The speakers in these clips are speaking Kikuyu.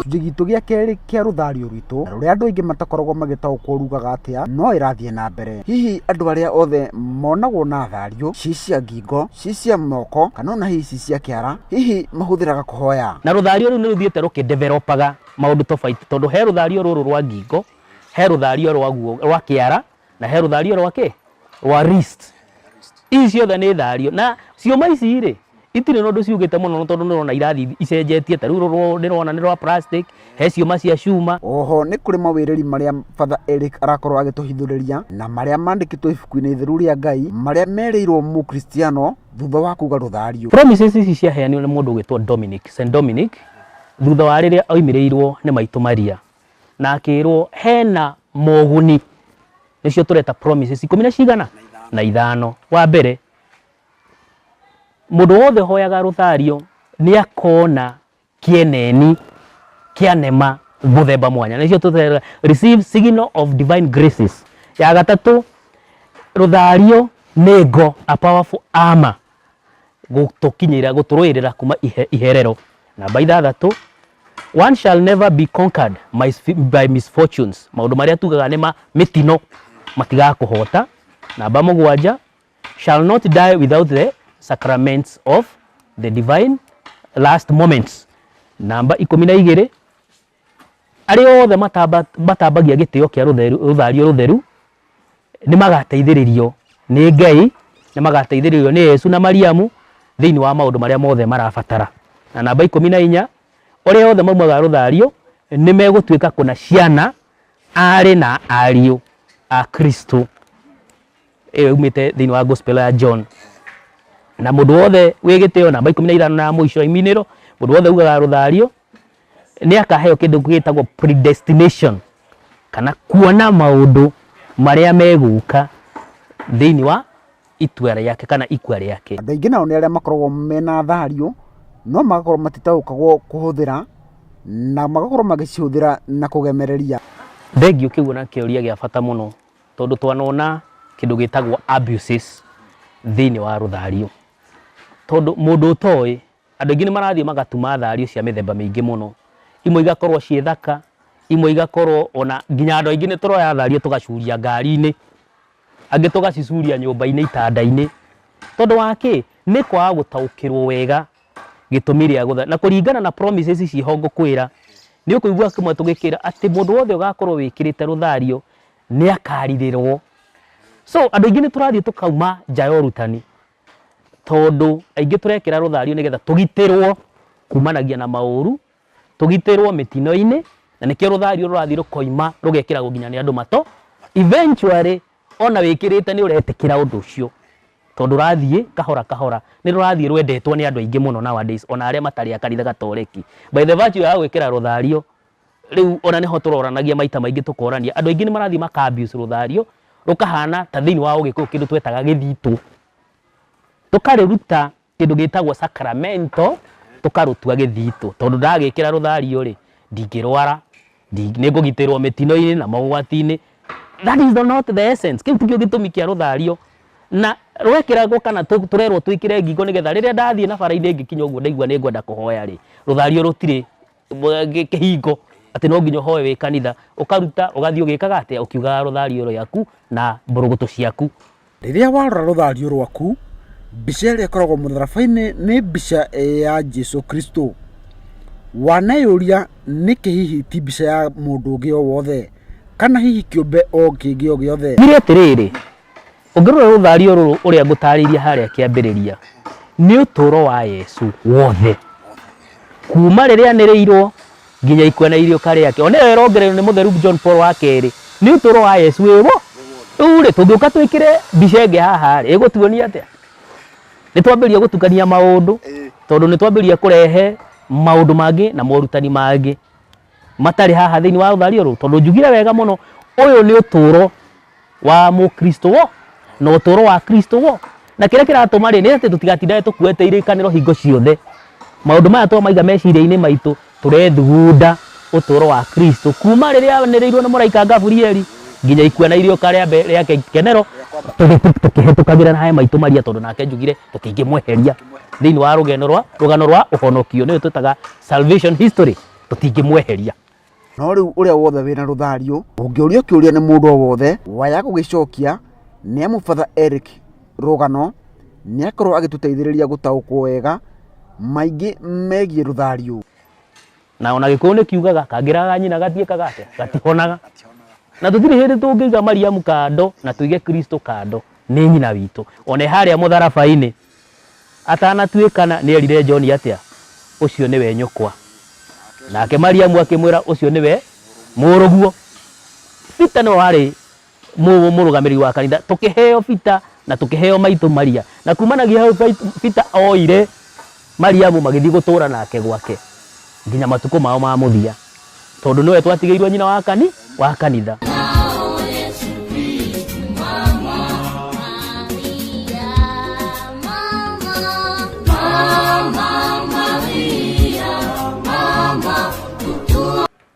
Gĩcunjĩ gitũ gĩa kerĩ kĩa rũthario rwitũ, na rũrĩa andũ aingĩ matakoragwo magĩtaũkwo rugaga atĩa, no ĩrathiĩ na mbere. Hihi andũ arĩa othe monagwo na thario, ci cia ngingo, ci cia moko, kana ona hihi ci cia kĩara, hihi mahũthĩraga kũhoya? Na rũthario rũu nĩ rũthiĩte rũkĩ-developaga maũndũ tofauti tondũ he rũthario rũrũ rwa ngingo, he rũthario rwa guo, rwa kĩara, na he rũthario rwa kĩ? Rwa wrist. Ici ciothe nĩ thario na ciũma ici rĩ, itirĩ na ũndũ ciugĩte mũno tondũ nĩ ũrona irathiĩ icenjetie, ta rĩu rũrũ ndĩrona nĩ rwa plastic, he ciũma cia cuma. Oho nĩ kũrĩ mawĩrĩri marĩa Father Eric arakorwo agĩtũhithũrĩria na marĩa mandĩkĩtwo ibuku-inĩ itheru rĩa Ngai marĩa merĩirwo mũkristiano thutha wa kuga rũthario. Promises ici ciaheanirwo nĩ mũndũ ũgwĩtwo Dominic, Saint Dominic, thutha wa rĩrĩa oimĩrĩirwo nĩ maitũ Maria na akĩrwo hena moguni, nĩcio tũreta promises ikũmi na cigana? Na ithano. Wa mbere, mũndũ wothe ũhoyaga rũthario nĩ akona kĩeneni kĩa nema mũthemba mwanya, nĩcio tũtera receive signal of divine graces. Ya gatatũ, rũthario nĩ ngo, a powerful armor, gũtũkinyĩra, gũtũrũĩrĩra kuma iherero. Namba ithathatũ, one shall never be conquered by misfortunes, maũndũ marĩa tugaga nĩ ma mĩtino matigakũhota. Namba mũgwanja, shall not die without the sacraments of the divine last moments. Namba 12, arĩa othe matambagia gĩtĩo kĩa rũthario rũtheru nĩ magateithĩrĩrio nĩ Ngai, nĩ magateithĩrĩrio nĩ Yesu na Mariamu thĩinĩ wa maũndũ marĩa mothe marabatara. Na namba 14, arĩa othe maumaga rũthario nĩ megũtuĩka kũna ciana arĩ na ariũ a Kristo. Ĩyo yumĩte thĩinĩ wa gospel ya John. Na mũndũ wothe wĩ gĩtĩo, namba 15 na mũico iminĩro, mũndũ wothe ugaga rũthario nĩ akaheo kĩndũ gĩtagwo predestination, kana kuona maũndũ marĩa megũka thĩinĩ wa itua rĩake kana ikua rĩake. Andũ aingĩ nao nĩ arĩa makoragwo mena thario no magakorwo matitaũkagwo kũhũthĩra na magakorwo magĩcihũthĩra na kũgemereria. Thengiũ kĩu na kĩũria gĩa bata mũno tondũ twanona kĩndũ gĩtagwo abuses thĩinĩ wa rũthario, tondũ mũndũ ũtoĩ, andũ aingĩ nĩ marathiĩ magatuma thario cia mĩthemba mĩingĩ mũno, imwe igakorwo ciĩ thaka, imwe igakorwo ona nginya andũ aingĩ nĩ tũroya thario tũgacuria ngari-inĩ, angĩ tũgacicuria nyũmba-inĩ itanda-inĩ, tondũ wa kĩ? Nĩ kwaga gũtaũkĩrwo wega gĩtũmi rĩa gũtha, na kũringana na promises ici ho ngũkwĩra, nĩ ũkũigua kĩmwe tũgĩkĩra atĩ mũndũ wothe ũgakorwo wĩkĩrĩte rũthario nĩ akarirĩrwo. So andũ aingĩ nĩ tũrathiĩ tũkauma nja ya ũrutani, tondũ aingĩ tũrekĩra rũthario nĩgetha tũgitĩrwo kumanagia na maũru, tũgitĩrwo mĩtino-inĩ, na nĩkĩo rũthario rũrathiĩ rũkoima rũgekĩragwo nginya nĩ andũ mato. Eventually ona wĩkĩrĩte nĩ ũretĩkĩra ũndũ ũcio, tondũ ũrathiĩ kahora kahora, nĩ rũrathiĩ rwendetwo nĩ andũ aingĩ mũno nowadays, ona arĩa matarĩ a kanitha gatoreki. By the virtue ya gwĩkĩra rũthario, rĩu ona nĩho tũroranagia maita maingĩ tũkorania, andũ aingĩ nĩ marathiĩ maka abuse rũthario, rũkahana ta thĩinĩ wa ũgĩkũyũ kĩndũ twetaga gĩthitũ, tũkarĩruta kĩndũ gĩtagwo sacramento, tũkarũtua gĩthitũ, tondũ ndagĩkĩra rũthario rĩ, ndingĩrwara, nĩ ngũgitĩrwo mĩtino-inĩ na mogwati-inĩ. That is not the essence. Kĩu tikĩo gĩtũmi kĩa rũthario. Na rwekĩragwo kana tũrerwo twĩkĩre ngingo nĩgetha rĩrĩa ndathiĩ na bara-inĩ ngĩkinya ũguo ndaigua nĩ ngwenda kũhoya rĩ, rũthario rũtirĩ kĩhingo atĩ no nginya ũhoe wĩ kanitha, ũkaruta ũgathiĩ ũgĩkaga atĩa, ũkiugaga rũthario rwaku na mbũrũgũtũ ciaku. Rĩrĩa warora rũthario rwaku, mbica ĩrĩa ĩkoragwo mũtharaba-inĩ nĩ mbica ya Jesu Kristo. Waneyũria nĩkĩ hihi ti mbica ya mũndũ ũngĩ o wothe, kana hihi kĩũmbe o kĩngĩ o gĩothe? Nĩ atĩrĩrĩ, ũngĩrora rũthario rũrũ ũrĩa ngũtarĩirie harĩa kĩambĩrĩria, nĩ ũtũũro wa Yesu wothe, kuma rĩrĩa anĩrĩirwo nginya ikua na iriũka rĩake. Ona ĩyo ĩrongererio nĩ mũtheru John Paul wa kerĩ, nĩ ũtũũro wa Yesu wĩ wo. Rĩu rĩ, tũngĩũka twĩkĩre mbica ĩngĩ haha rĩ, ĩgũtuonia atĩa? Nĩ twambĩrĩria gũtukania maũndũ, tondũ nĩ twambĩrĩria kũrehe maũndũ mangĩ na morutani mangĩ matarĩ haha thĩinĩ wa rũthario rũrũ, tondũ njugire wega mũno, ũyũ nĩ ũtũũro wa mũkristo wo na ũtũũro wa Kristo wo. Na kĩrĩa kĩratũma rĩ, nĩ atĩ tũtigatindage tũkuĩte irĩkanĩro hingo ciothe. Maũndũ maya twamaiga meciria-inĩ maitũ, tũrethugunda ũtũũro wa Kristo kuma rĩrĩa anĩrĩirwo nĩ mũraika Gaburieli nginya ikua na iriũka rĩake ikenero, tũkĩhĩtũkagĩra na he maitũ Maria, tondũ nake njugire tũtingĩmweheria thĩinĩ wa rũgano rwa ũhonokio, nĩyo twĩtaga salvation history. Tũtingĩmweheria. No rĩu ũrĩa wothe wĩna rũthario, ũngĩũrio kĩũria nĩ mũndũ o wothe, waya gũgĩcokia, nĩ amu Father Eric Rũgano nĩ akorwo agĩtũteithĩrĩria gũtaũkwo wega maingĩ megiĩ rũthario. Na ona Gĩkũyũ nĩ kiugaga kangĩraga nyina gatiĩkaga atĩa? Gatihonaga. Na tũtirĩ hĩndĩ tũngĩiga Mariamu kando na tũige Kristo kando, nĩ nyina witũ. Ona e harĩa mũtharaba-inĩ atanatuĩkana nĩ erire John atĩa? Ũcio nĩwe nyũkwa. Nake Mariamu akĩmwĩra ũcio nĩwe mũrũguo. Peter nĩwe warĩ mũrũgamĩrĩri wa kanitha. Tũkĩheo Peter na tũkĩheo maitũ Maria. Na kumanagia hau Peter oire Mariamu magĩthiĩ gũtũra nake gwake nginya matukũ mao ma mũthia, tondũ nĩwe twatigĩirwo nyina wa kani wa kanitha.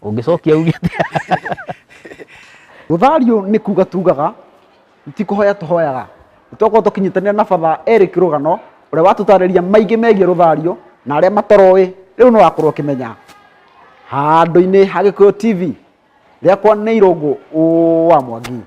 Ũngĩcokia uge atĩa? Rũthario nĩ kuga tugaga, ti kũhoya tũhoyaga. Nĩ twakorwo tũkĩnyitanĩra na Father Eric Rũgano, ũrĩa watũtarĩria maingĩ megiĩ rũthario, na arĩa mataroĩ, rĩu no wakorwo ũkĩmenya. Handũ-inĩ ha Gĩkũyũ TV, rĩakwa nĩ Irũngũ wa Mwangi.